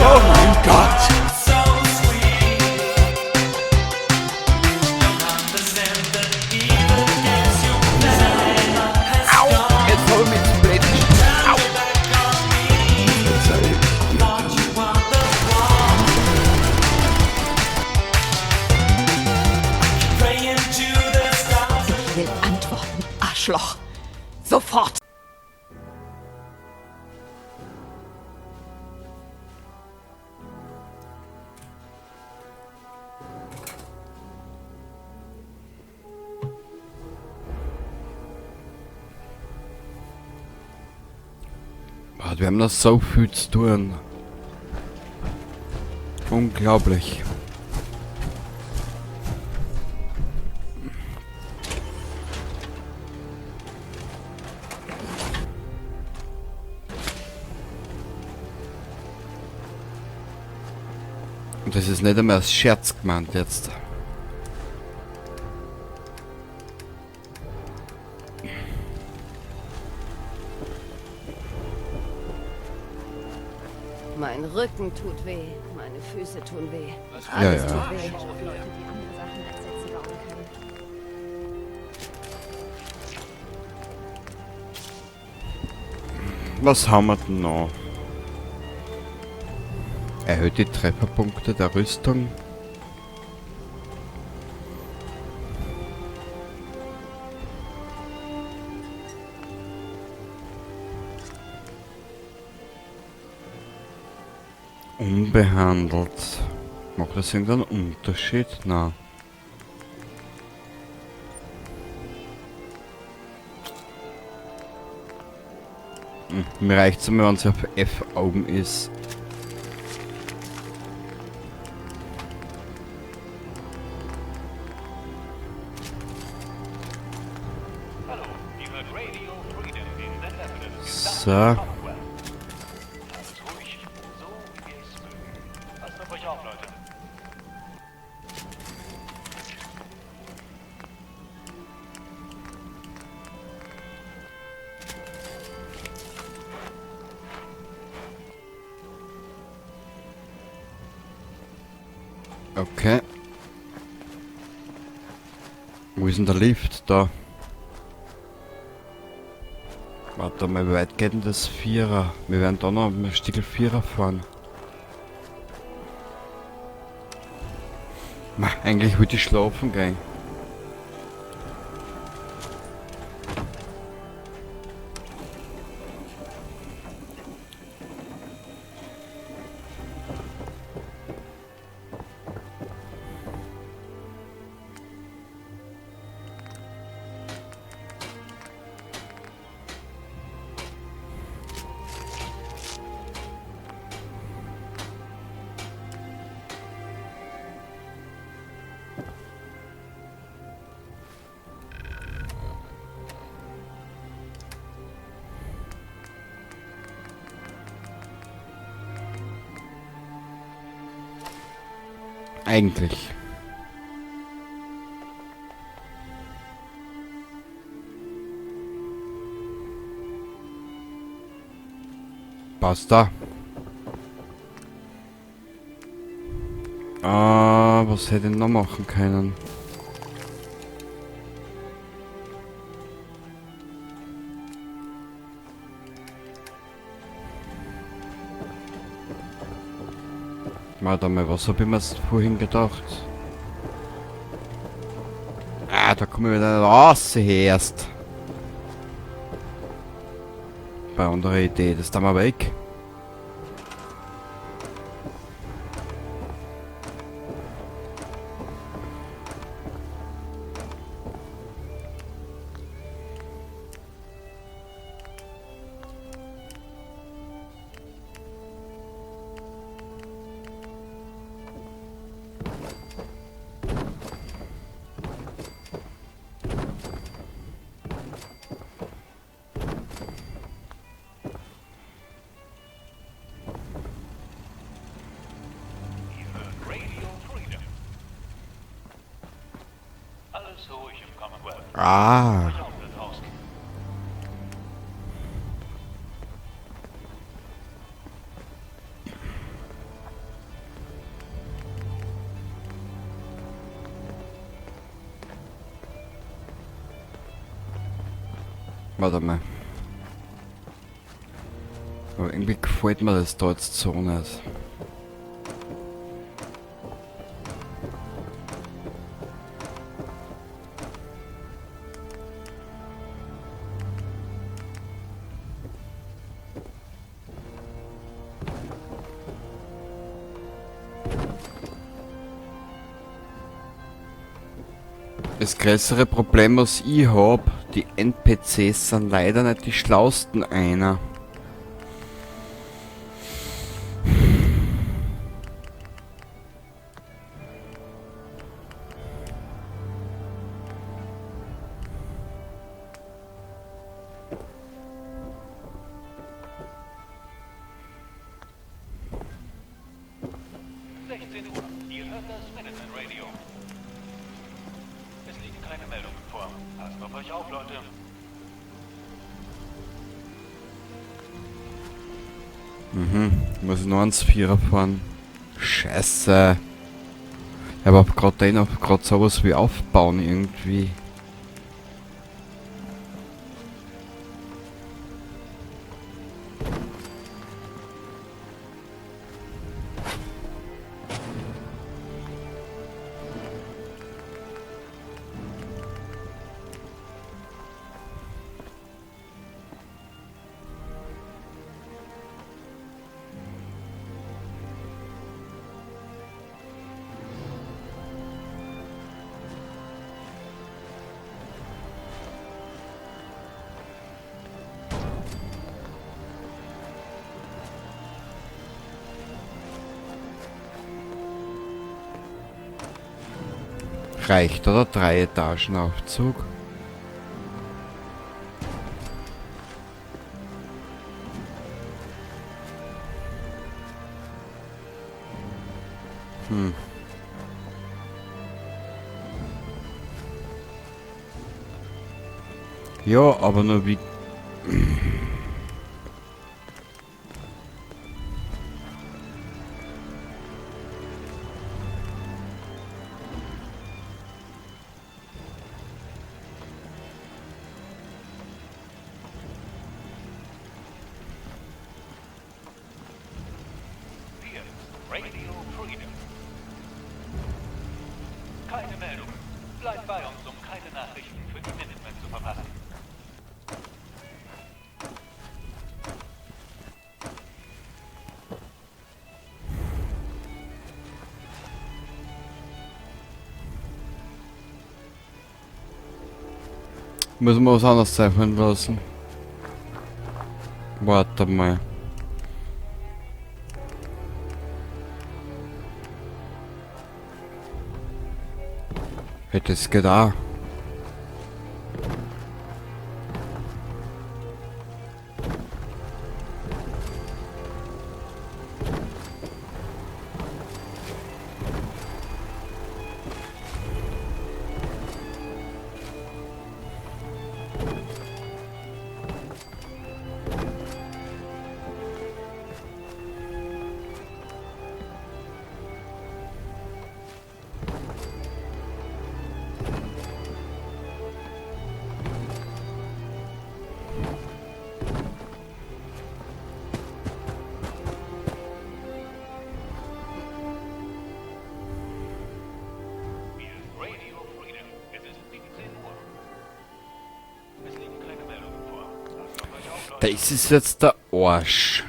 Oh mein Gott! Au! Jetzt hab ich mich zu blöd. Au! Verzeih ich dir dann. Ich will antworten, Arschloch. Sofort. Boah, wir haben noch so viel zu tun. Unglaublich. Und das ist nicht einmal als Scherz gemeint jetzt. Mein Rücken tut weh, meine Füße tun weh. Ja, Alles ja. tut weh. Leute, die andere Sachen als Sätze bauen können. Was haben wir denn noch? Erhöht die Trefferpunkte der Rüstung. Unbehandelt. Macht das irgendeinen Unterschied? Na. Mir reicht's einmal, wenn sie auf F oben ist. So. Okay. Wo ist denn der Lift? Da. Warte mal, wie weit geht denn das Vierer? Wir werden da noch ein Stück Vierer fahren. Ma, eigentlich würde ich schlafen gehen. Eigentlich. Passt da. Ah, was hätte ich noch machen können? Warte mal, was hab ich mir jetzt vorhin gedacht? Ah, da komme ich wieder raus erst. Bei anderer Idee, das da mal weg. Ah. Warte mal. Aber irgendwie gefällt mir das da jetzt so nicht. Das größere Problem, was ich hab, die NPCs sind leider nicht die schlausten einer. Uhr. Ihr hört das Minuteman Radio. Es liegen keine Meldungen vor. Passt auf euch auf, Leute. Muss ich noch ans Vierer fahren. Scheiße. Ich hab grad den auf grad sowas wie aufbauen irgendwie. Reicht, oder? 3 Etagen Aufzug. Ja, aber nur wie... Hier ist Radio Freedom. Keine Meldungen. Bleibt bei uns, um keine Nachrichten für die Minutemen zu verpassen. Müssen wir was anderes einfallen lassen. Warte mal. Hätte es geht auch. Hier ist Radio Freedom. Es ist 17 Uhr. Es liegen keine Meldungen vor. Passt auf euch auf, Leute. Das ist jetzt der Arsch.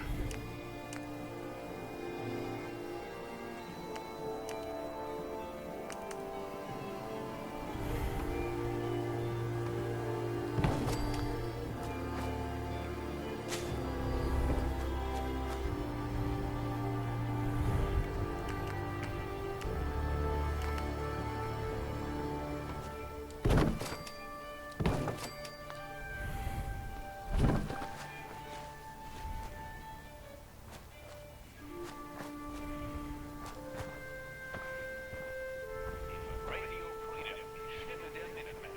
Radio Freedom, die Stimme der Minutemen.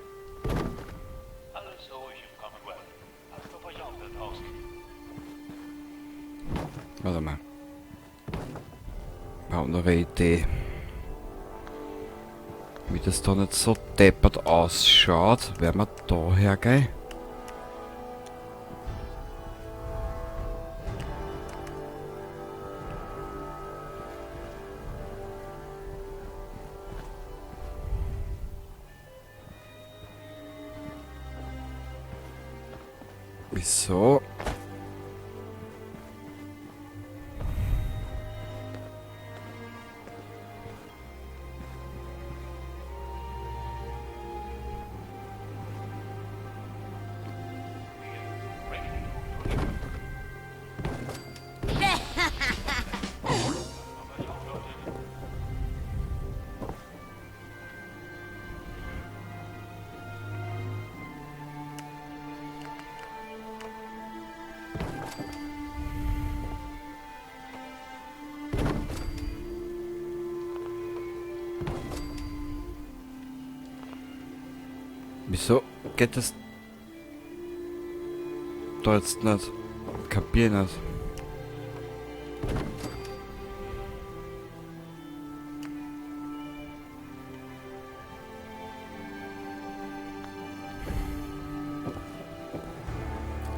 Alles ruhig im Commonwealth. Passt auf euch auf da draußen. Warte mal. Eine andere Idee. Wie das da nicht so deppert ausschaut, werden wir da hergehen. Wieso? Wieso geht das da jetzt nicht? Kapier nicht.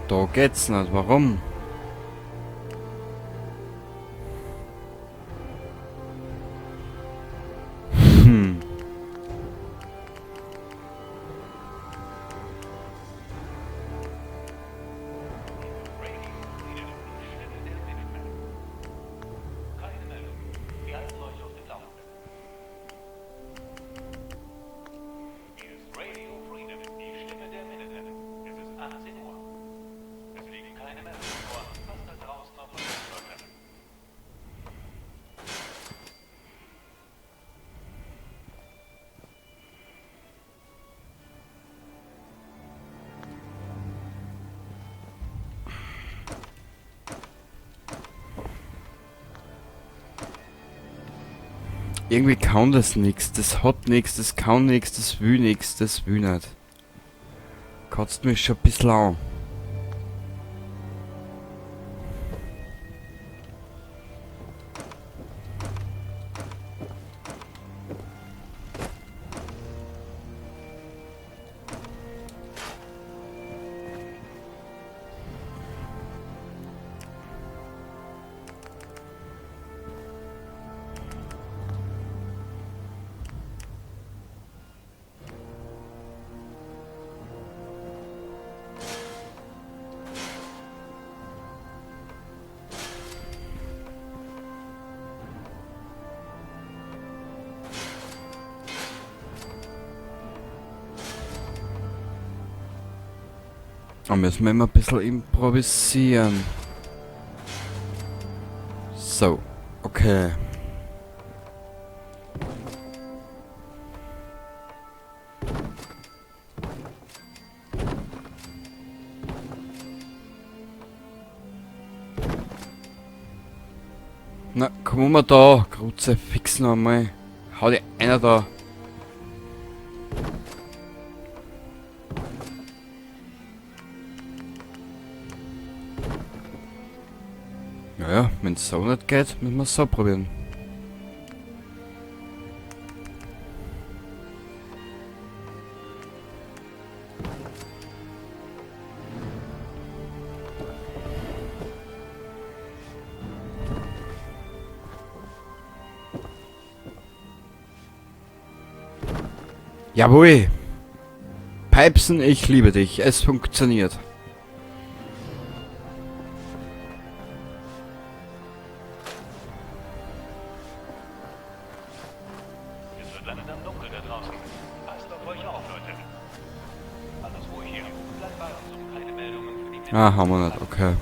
Da geht's nicht. Warum? Irgendwie kann das nix, das hat nix, das kann nix, das will nix, das will nicht. Kotzt mich schon ein bisschen an. Da müssen wir immer ein bisschen improvisieren. So, okay. Na, komm mal da, Kruzifix noch einmal. Hau dir einer da. Naja, wenn es so nicht geht, müssen wir es so probieren. Jawohl! Pipesen, ich liebe dich. Es funktioniert. Es wird langsam dunkel da draußen. Passt auf euch auf, Leute. Alles ruhig hier. Bleibt bei uns, um keine Meldungen für die Ah, haben wir nicht, okay.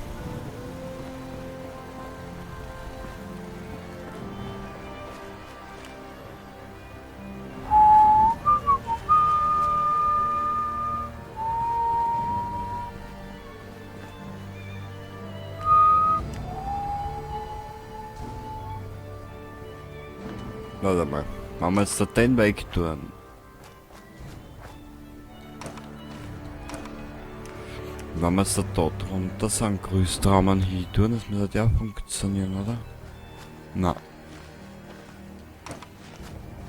Warte mal. Machen wir jetzt da den Weg tun. Wenn wir jetzt da drunter sind, Grüßtraumen hin tun, das müsste ja funktionieren, oder? Na.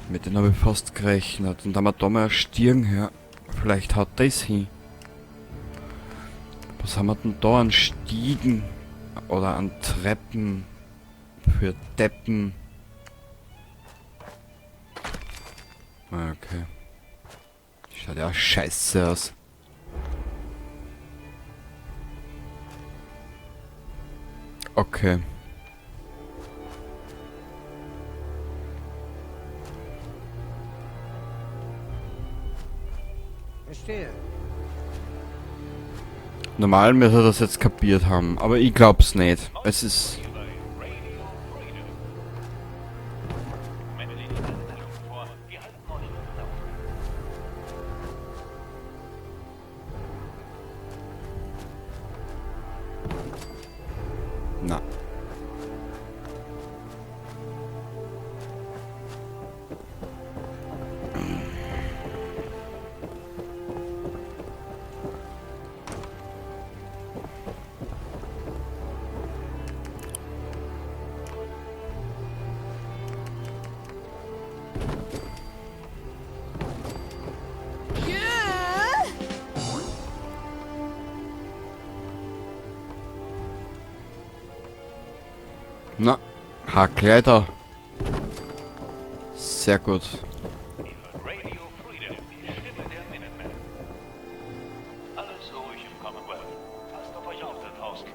Mit denen habe ich fast gerechnet. Und da haben wir da mal eine Stirn her. Vielleicht haut das hin. Was haben wir denn da an Stiegen? Oder an Treppen? Für Deppen? Okay. Schaut ja scheiße aus. Okay. Verstehe. Normal müsste er das jetzt kapiert haben, aber ich glaub's nicht. Es ist... Hier bei Radio Freedom. Im Moment liegt keine Meldung vor. Wir halten euch auf dem Laufenden. Na. Na, Hackleiter. Sehr gut. Radio Freedom, die Stimme der Minutemen. Alles ruhig im Commonwealth. Passt auf euch auf da draußen.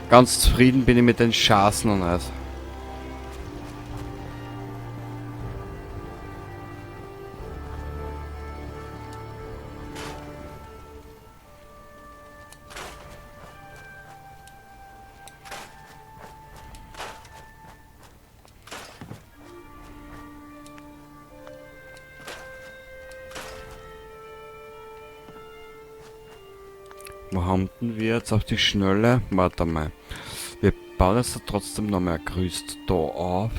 Ganz zufrieden bin ich mit den Chancen noch nicht. Wo haben denn wir jetzt auf die Schnelle? Warte mal. Wir bauen jetzt trotzdem noch mehr Gerüst da auf.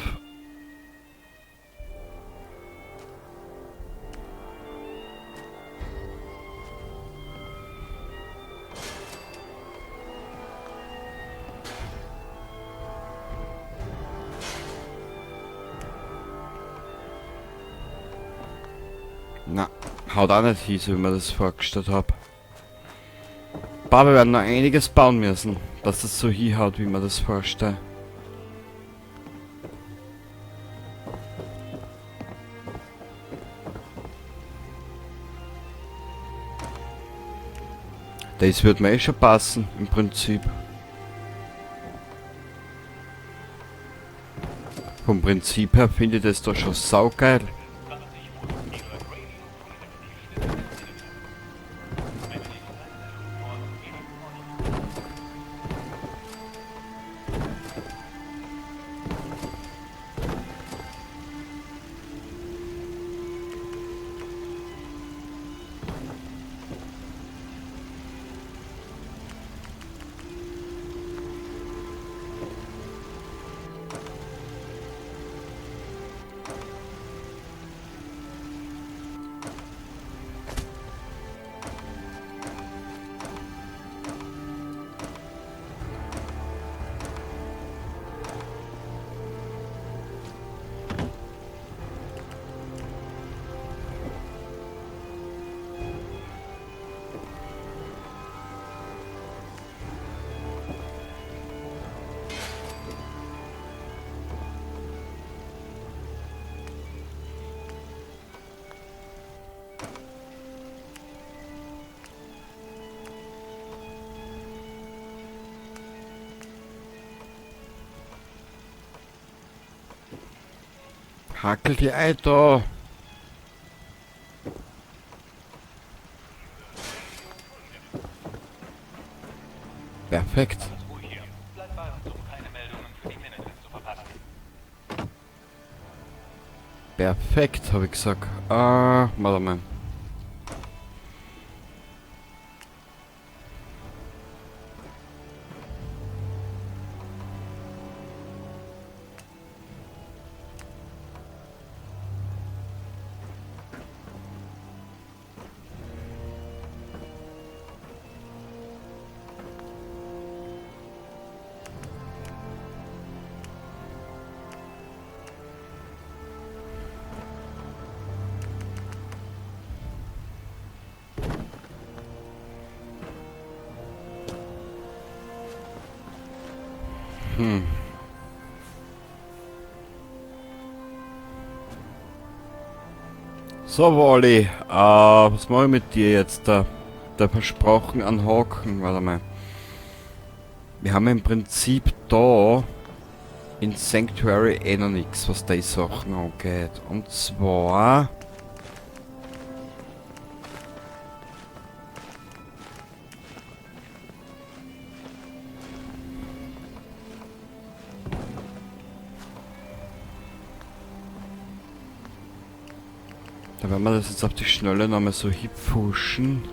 Na, haut auch nicht hin, so wie mir das vorgestellt hab. Aber wir werden noch einiges bauen müssen, dass das so hinhaut, wie man das vorstellt. Das wird mir eh schon passen, im Prinzip. Vom Prinzip her finde ich das doch schon saugeil. Hackel die Ei da. Perfekt. Ruhig hier. Bleibt bei uns, um keine Meldungen für die Minutemen zu verpassen. Perfekt, habe ich gesagt. Warte mal. So, Wally, was mache ich mit dir jetzt da? Der versprochen an Haken, warte mal. Wir haben im Prinzip da in Sanctuary eh noch nichts, was die Sachen angeht. Und zwar... Da werden wir das jetzt auf die Schnelle nochmal so hipfuschen.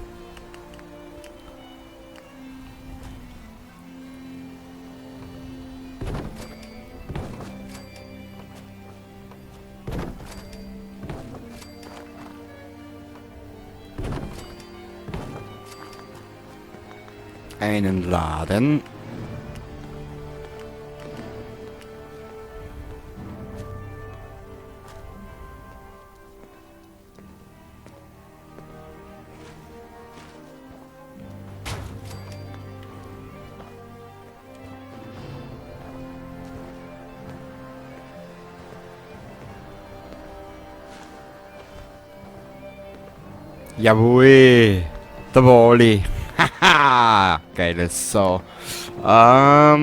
Einen Laden. Jawohl, der Wally. Haha, geile Sau. Da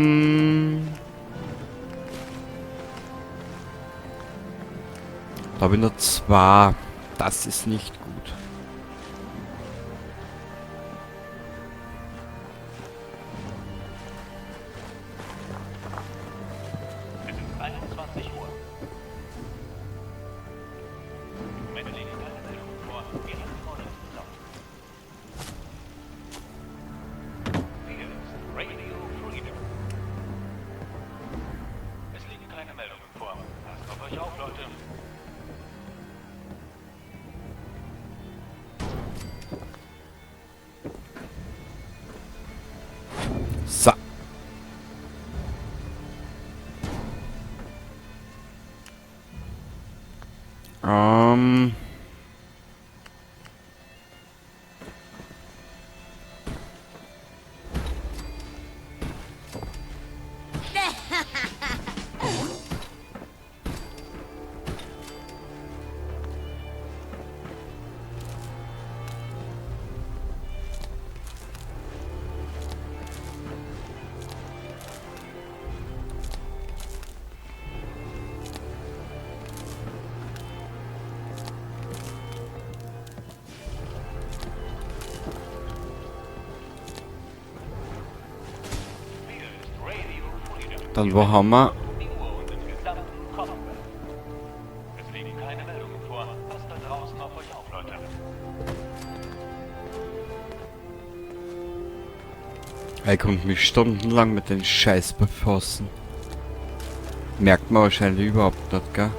habe ich nur 2. Das ist nicht gut. Es ist 21 Uhr. Im Moment liegen keine Meldungen vor. Wir halten euch auf dem Laufenden. Hier ist Radio Freedom. Es liegen keine Meldungen vor. Passt auf euch auf, Leute. So. Dann wo haben wir? Es liegen keine Meldungen vor. Passt da draußen auf euch auf, Leute. Er kommt mich stundenlang mit den Scheiß befassen. Merkt man wahrscheinlich überhaupt nicht, gell?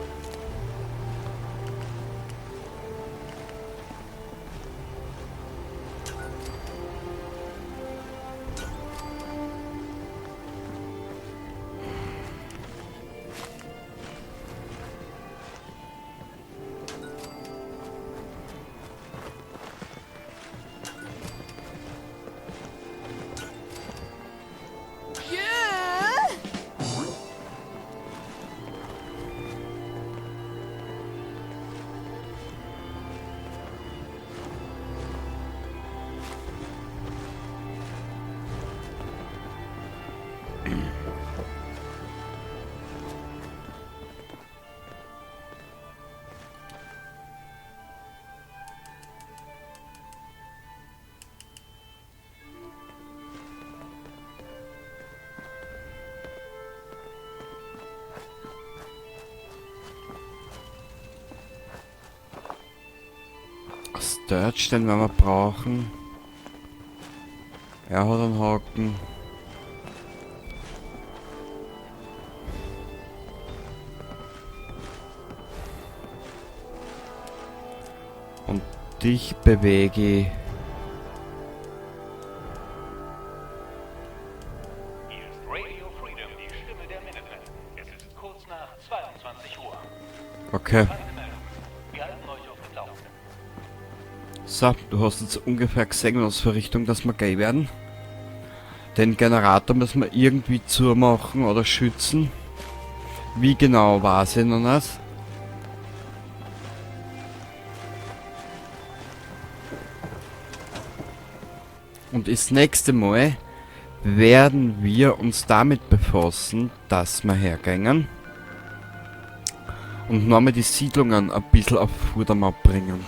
Sturge, den werden wir brauchen. Er hat einen Haken. Und dich bewege ich. Hier ist Radio Freedom, die Stimme der Minutemen. Es ist kurz nach 22 Uhr. Okay. Keine Meldung. Wir halten euch auf dem Laufenden. So, du hast jetzt ungefähr gesehen, in was für Richtung dass wir gehen werden. Den Generator müssen wir irgendwie zumachen oder schützen. Wie genau, weiß ich noch nicht. Und das nächste Mal werden wir uns damit befassen, dass wir hergängen und nochmal die Siedlungen ein bisschen auf Vordermann bringen.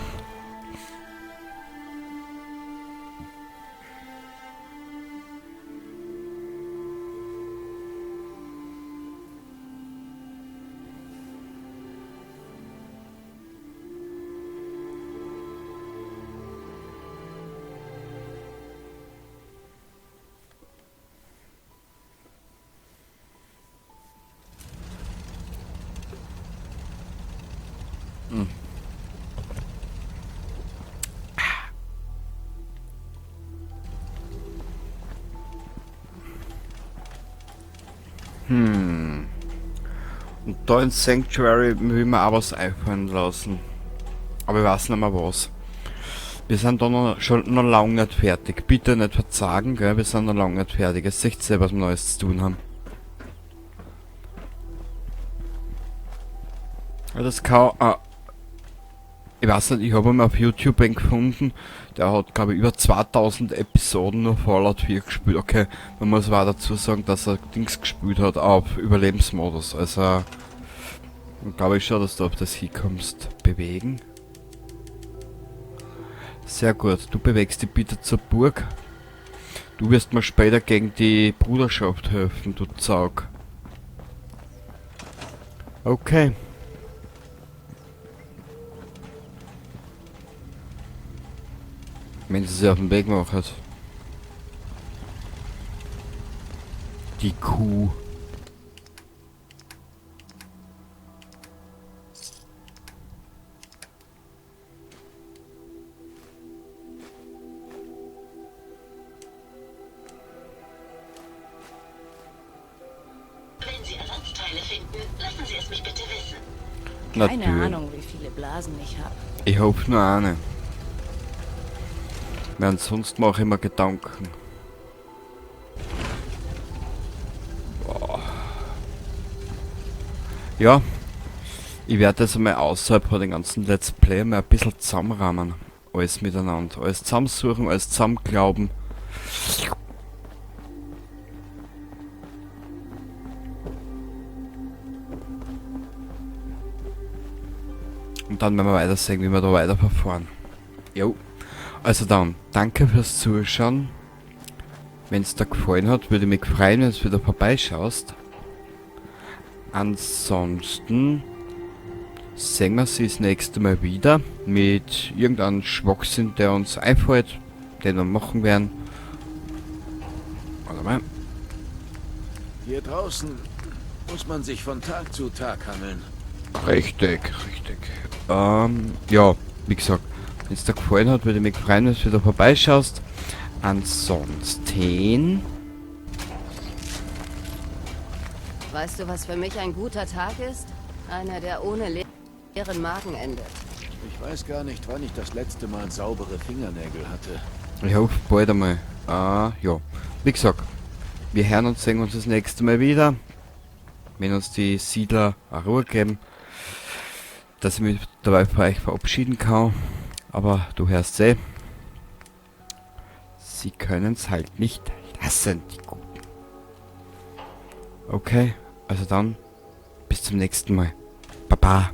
Und da in Sanctuary will ich mir auch was einfallen lassen. Aber ich weiß nicht mehr was. Wir sind da noch, schon noch lange nicht fertig. Bitte nicht verzagen, gell? Wir sind noch lange nicht fertig. Es seht ihr, was wir Neues zu tun haben. Ja, das kann... ich weiß nicht, ich habe ihn auf YouTube einen gefunden. Der hat, glaube ich, über 2000 Episoden nur Fallout 4 gespielt. Okay, man muss aber auch dazu sagen, dass er Dings gespielt hat auf Überlebensmodus. Also, glaube ich schon, dass du auf das hinkommst. Bewegen. Sehr gut, du bewegst dich bitte zur Burg. Du wirst mir später gegen die Bruderschaft helfen, du Zaug. Okay. Wenn sie sich auf den Weg machen. Die Kuh. Wenn Sie Ersatzteile finden, lassen Sie es mich bitte wissen. Keine Natürlich. Ahnung, wie viele Blasen ich habe. Ich hoffe nur eine. Weil ansonsten mache ich mir Gedanken. Boah. Ja, ich werde das einmal außerhalb von den ganzen Let's Play mal ein bisschen zusammenrahmen. Alles miteinander. Alles zusammensuchen, alles zusammenglauben. Und dann werden wir weiter sehen, wie wir da weiterverfahren. Jo. Also dann, danke fürs Zuschauen. Wenn's dir gefallen hat, würde ich mich freuen, wenn du wieder vorbeischaust. Ansonsten sehen wir sie das nächste Mal wieder mit irgendeinem Schwachsinn, der uns einfällt, den wir machen werden. Warte mal. Hier draußen muss man sich von Tag zu Tag hangeln. Richtig, richtig. Ja, wie gesagt, wenn's dir gefallen hat, würde ich mich freuen, wenn du wieder vorbeischaust. Ansonsten... Weißt du, was für mich ein guter Tag ist? Einer, der ohne leeren Magen endet. Ich weiß gar nicht, wann ich das letzte Mal saubere Fingernägel hatte. Ich hoffe bald einmal. Ja. Wie gesagt, wir hören und sehen uns das nächste Mal wieder. Wenn uns die Siedler eine Ruhe geben, dass ich mich dabei von euch verabschieden kann. Aber du hörst eh, sie können's halt nicht lassen, die Guten. Okay, also dann, bis zum nächsten Mal. Baba.